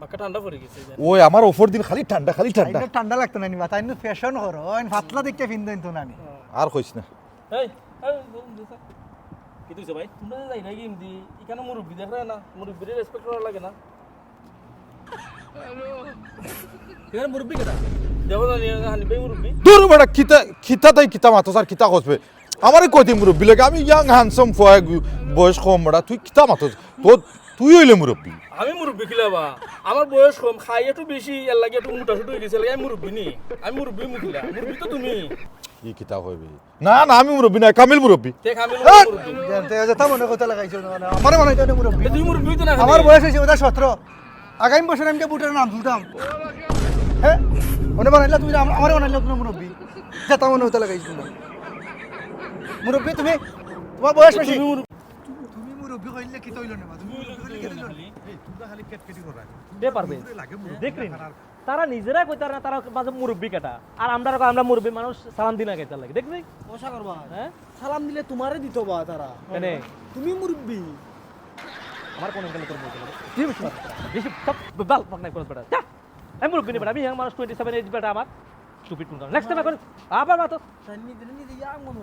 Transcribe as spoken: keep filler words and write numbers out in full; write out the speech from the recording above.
পাক্কা ঠান্ডা পড়ি গেছে। ওই আমার অফর দিন খালি ঠান্ডা, খালি ঠান্ডা। তাইন ঠান্ডা লাগতো না নি বা, তাইন ফ্যাশন করো, অইন পাতলা দেখে ফিন্দইন তো নানি। আর কইস না। এই, এই, বলুন যে স্যার। কি তুইছে ভাই? তোমরা যে যাই না গেম দি, এখানে মুরব্বি দেখরা না, মুরব্বিরে রেসপেক্ট করা লাগে না। এখানে মুরব্বি কেটা? দেখো না, হানি ভাই মুরব্বি। দূর বেটা, কিতা কিতা তাই কিতা মাতস আর কিতা কসবে? আমারে কইতে মুরব্বি লাগে, আমি ইয়াং হ্যান্ডসাম ফয়, বয়স কম বেটা, তুই কিতা মাতস? তো তুই অইলে মুরব্বি। আমি মুরব্বি কিলা বা? আমার বয়স কম, খাই একটু বেশি, এর লাগি একটু মোটা সোটা অই গেছি, এর লাগি আমি মুরব্বি নি। আমি মুরব্বি মুখিলা, মুরব্বি তো তুমি। ই কিতা কইবি? না না, আমি মুরব্বি না, কামিল মুরব্বি। দেখ আমি হ্যাঁ? মুরব্বি। যেতে যেতে মনে কথা লাগাইছো না, মানে, আমারে বানাইতে অনে মুরব্বি। এ, তুমি মুরব্বি তো না। আমার বয়স অইছে ওটা সতেরো। আগামী বছর আমি ভোটের নাম তুলতাম। হ্যাঁ? মনে বানাইলা তুমি, আমার বানাইলা তুমি মুরব্বি। যেতা মনে কথা লাগাইছো না। মুরব্বি তুমি, তোমার বয়স বেশি। তুমি মুরব্বি। তুমি মুরব্বি কইলে কিতা অইলো না? তুমি মুরব্বি কইলে কিতা অইলো না? কে পারবে? দেখলি না? তারা নিজেরা কইতারা না, তারা মাঝে মুরব্বি কেটা। আর আমরা, আমরা মুরব্বি মানুষ সালাম দিনা কেটার লাগি। দেখলি? ও সাগর ভাই, হ্যাঁ? সালাম দিলে তোমারে দিত বা তারা। কেনে? তুমি মুরব্বি। আমার কোন অ্যাঙ্গেলে তোর বলতে হবে? তুই বেশি মাতিস। বেশি সব বাল পাকনাই করস বেটা। যা। আমি মুরব্বি নি বেটা, আমি ইয়াং মানুষ, টোয়েন্টি সেভেন এজ বেটা আমার। স্টুপিড কোন কারণে? নেক্সট টাইম কর। আবার মাতো। তাই নিজে নিজে ইয়াং মনে